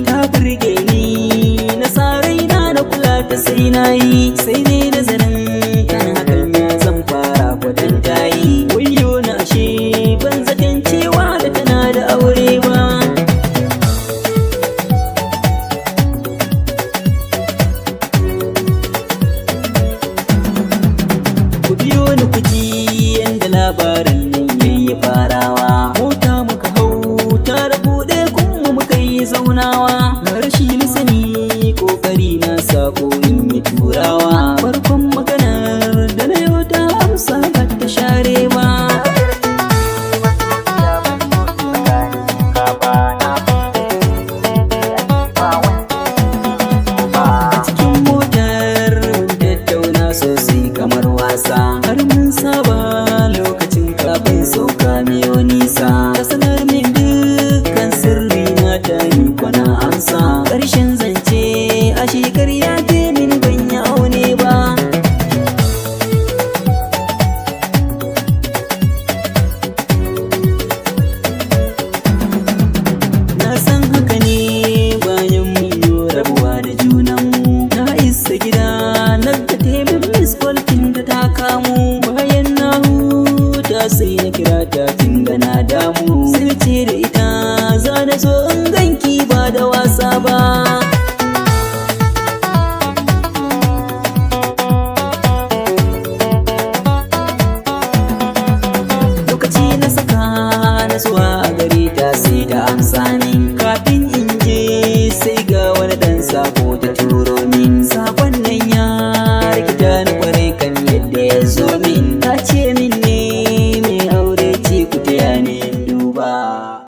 Ta burge ni, na sa raina na kula ta, sai na yi, sai ne nazarin kan hakan, ya zan fara kwatanta yi. Wayo na, ashe ban zaton cewa da tana da aure ba. Ku biyo ni ku ji yanda labarin nan yayi farawa. Mota muka hau tare, buɗe kunmu muka yi zaunawa. Na rashi na sani, kokari na sako in yi turawa. Farkon maganar da na yau, ta amsa ba ta share ba. A cikin motar mun tattauna sosai kamar wasa, har mun saba lokacin kafin sauka miyo nisa. Ta sanar min dukkan sirri na, ta yi kwana amsa. Ƙarshen zance a shekar ya ce min ban yi aune ba. Na san haka ne bayan mun yi rabuwa da junanmu. Na isa gida na ga taimin miss call da ta kamu. Bayan na huta sai na kira ta, kin ga na damu. Sai na ce da ita za na zo.